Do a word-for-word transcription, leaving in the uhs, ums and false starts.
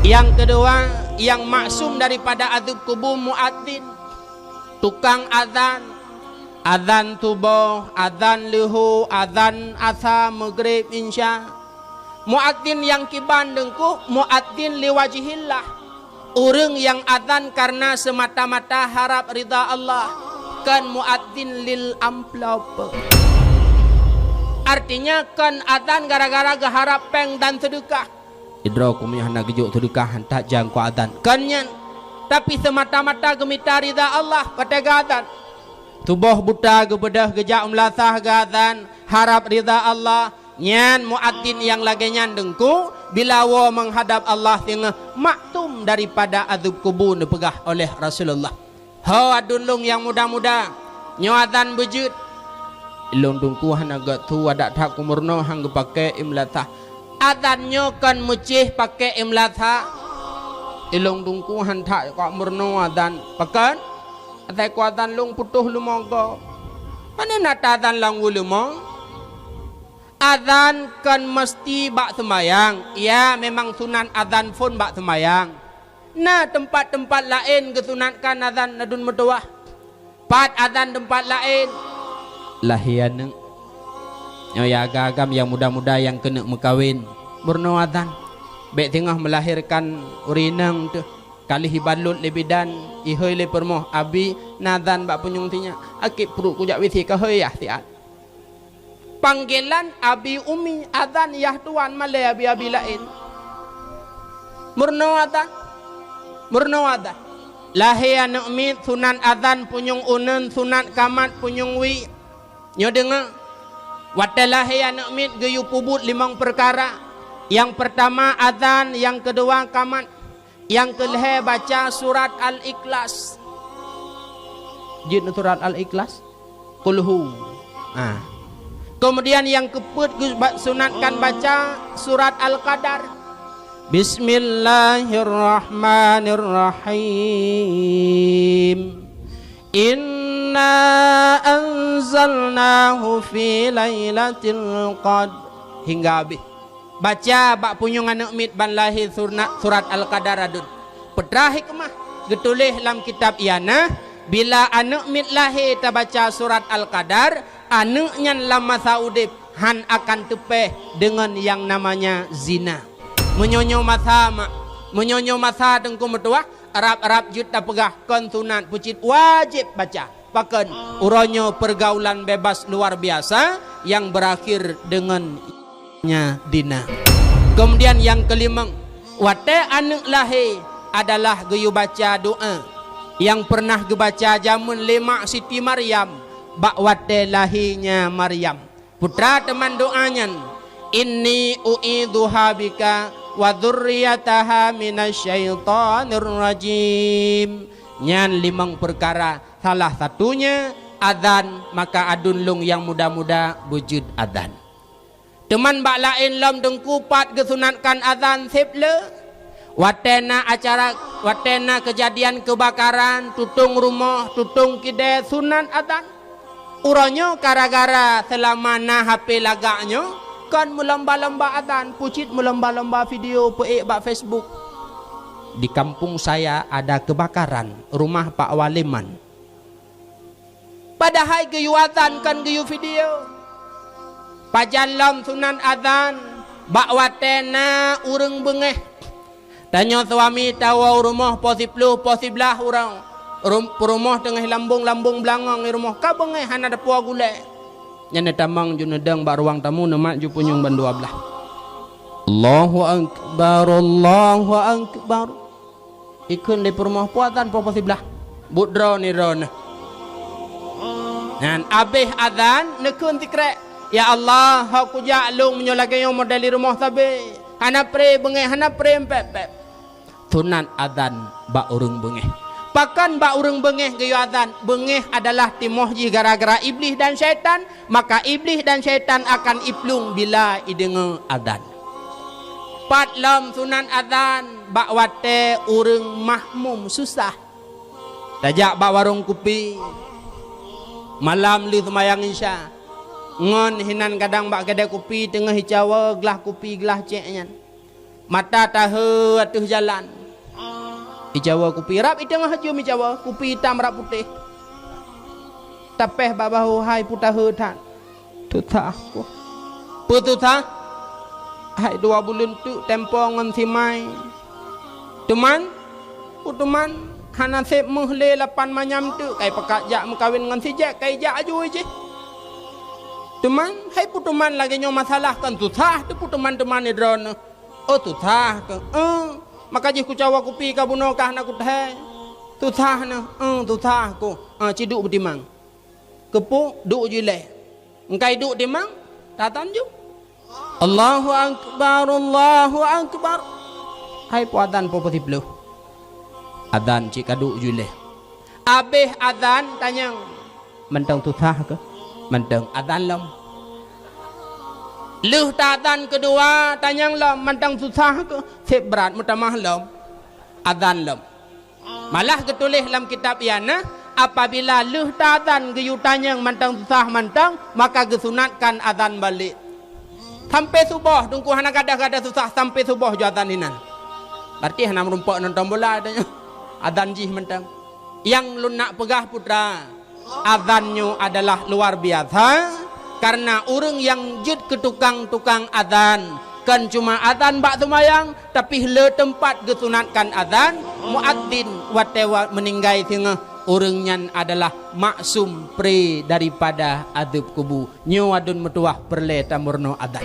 Nyang keudua, nyang maksum daripada azab kubur muadzin, tukang azan. Azan suboh, azan leuhô, azan asa, maghrib, isya. Muadzin nyang kiban Teungku, muadzin liwajhillah. Ureuëng nyang azan kareuna seumata-mata harab ridha Allah, kon muadzin lil amplop. Artinya, kon azan gara-gara geuharab péng dan seudeukah. Sidroe keumeunyoe hana geujok seudeukah, han that jak keu azan. Kon nyan. Tapi seumata-mata geumita ridha Allah, watée geuazan. Suboh buta geubeudôh geujak u meulasah geuazan, harab ridha Allah. Nyan muadzin nyang lagée nyan Teungku, bila woe meuhadab Allah singoh maksum daripada azab kubur, neupeugah oleh Rasulullah. Ho aduen lôn nyang muda-muda, nyoe azan beujeuet. Ilôn Teungku hana gét su, adak that keu meurunoe han geupaké i meulasah. Azan nyoe kon meucéh paké i meulasah. Ilôn Teungku han that keu meurunoe azan. Pakon? Asai keu azan lôn putôh leumo gob. Pane na ta azan lam uleumong? Azan kon meusti bak seumayang. Ya, memang sunat azan phon bak seumayang. Na teumpat-teumpat laén geusunatkan azan ladum meutuwah. Pat azan teumpat laén? Lahé aneuëk. Nyoe ya agam-agam nyang muda-muda nyang keuneuk meukawen, meurunoe azan. Bék singoh meulahérkan ureuëng inong teuh. Ka lheueh ibalot lé bidan, ihôi lé peurumoh, "Abi, na azan bak punyueng sinyak." "Akib pruet kujak WC," ka hôi yah siat. Panggilan abi umi, azan yah tuan, malée abi-abi laén. Meurunoe azan. Meurunoe azan. Lahé aneuëk miet sunat azan punyueng uneuen, sunat kamat punyueng wiek. Nyoe deungoe, watée lahé aneuëk miet geuyue peubuet limong peukara. Nyang peurtama azan, nyang keudua kamat. Nyang keulhée baca surat Al-Ikhlas. Jeuet surat Al-Ikhlas? Kulhu. Ah. Keumudian nyang keupeuet geusunatkan baca surat Al-Qadar. Bismillahirrahmanirrahim. Inna anzalnahu fi lailatul qadr. Hingga habéh. Baca bak punyueng aneuëk miet ban lahé surna-, surat Al-Qadar aduen. Peutra hikmah geutuléh lam kitab Ianah, bila aneuëk miet lahé tabaca surat Al-Qadar, aneuëk nyan lam masa udeb han akan teupéh deungon nyang namanya zina. Meunyoe nyoe masa mak, meunyoe nyoe masa Teungku meutuwah, rab-rab jeuet tapeugah kon sunat, peucit wajéb baca. Pakon? Uroe nyoe peurgaulan bebas luar biasa nyang beurakhir deungon nya dina. Keumudian nyang keulimong, watée aneuëk lahé adalah geuyue baca doá nyang peureunah geubaca jameun lé mak Siti Maryam bak watée lahé nya Maryam. Peutra teuma doá nyan, "Inni u'idzuha bika wa dzurriyyataha minasy syaithanir rajim." Nyan limong peukara, salah satunya azan, maka aduen lôn nyang muda-muda beujeuet azan. Teuma bak laén lom Teungku pat geusunatkan azan seb le. Watée na acara, watée na keujadian keubakaran, tutong rumoh, tutong kidée, sunat azan. Uroe nyoe gara-gara seulama na H P lagak nyoe, kon meulomba-lomba azan, peucit meulomba-lomba video peuék bak Facebook. Di kampung saya ada kebakaran rumah Pak Waliman. Padahai geuyue azan kon geuyue video. Pajan lom sunat azan bak watée na ureuëng beungéh. Tanyoe suami tawoe u rumoh poh siploh, poh siblaih uroe. Rum-, peurumoh teungoh lambong-lambong beulangong di rumoh, ka beungéh hana tapuwoe gulée. Nyan neutamong jeuet neudong bak ruang tamu, neumat jeuet punyueng bandua blaih. Allahu Akbar, Allahu Akbar. Ikheun lé peurumoh, "Peue azan poh siblaih?" Buet droeneuh droeneuh. Nyan abéh azan neukheun sikrek, "Ya Allah, ho kujak lôn meunyoe lagée nyoe model di rumoh sabe. Hana pre beungéh, hana pre péb-péb." Sunat azan bak ureuëng beungéh. Pakon bak ureuëng beungéh geuyue azan? Beungéh adalah timoh jih gara-gara Iblih dan syaitan. Maka Iblih dan syaitan akan iplueng bila ideungoe azan. Pat lom sunat azan bak watée ureuëng makmum susah. Tajak bak warong kupi, malam lheueh seumayang Isya, ngon hinan kadang bak keudée kupi teungoh icawoe glah kupi glah cék nyan. Mata tahe ateueh jalan. Icawa kupi rab i teungoh jeuem icawa, kupi itam rab putéh. Tapéh bak bahô hai peue tahe that. Susah ku. Peue susah? Hai dua buleuen teuk tempo ngon si mai. Teuman, ku teuman, hana sép méuh lé lapan manyam teuk kai pakat jak meukawen ngon si Jack, kai jak aju jih. Teuman, hai peue teuman lagée nyoe masalah kan susah teuh peue teuman-teuman droeneuh. Oh, susah keuh. Eh, maka jih kucawa kupi ka bunoe kah na kuthée. Susah na. Eh, susah keuh. Eh, ci duek beutimang. Keupeue duek ju ilée. Engkai duek timang, tatan ju. Allahu akbar, Allahu akbar. Hai peue adan po peusiplôh. Adan cit ka duek ju ilée. Abéh adan tanyong. Mantong susah keuh? Mantong adan lom. Lheueh ta adan keudua tanyong lom, mantong susah keuh? Sép brat meutamah lom. Adan lom. Malah geutuléh lam kitab Ianah, apabila lheueh ta adan geuyue tanyong mantong susah mantong, maka geusunatkan adan balek. Sampai suboh, teungku hana gadoh-gadoh susah sampai suboh ju adan inan. Berarti hana meurumpok nonton bola tanyoe. Adan jih mantong. Nyang lôn nak peugah putra, azan nyoe adalah luar biasa, karena ureuëng nyang jeuet keu tukang-tukang azan, kon cuma azan bak seumayang, tapi le teumpat geusunatkan azan, muadzin watée wa-, meuninggai singoh, ureuëng nyan adalah maksum pre daripada azeueb kubu. Nyoe aduen meutuwah peureulée tameurunoe azan.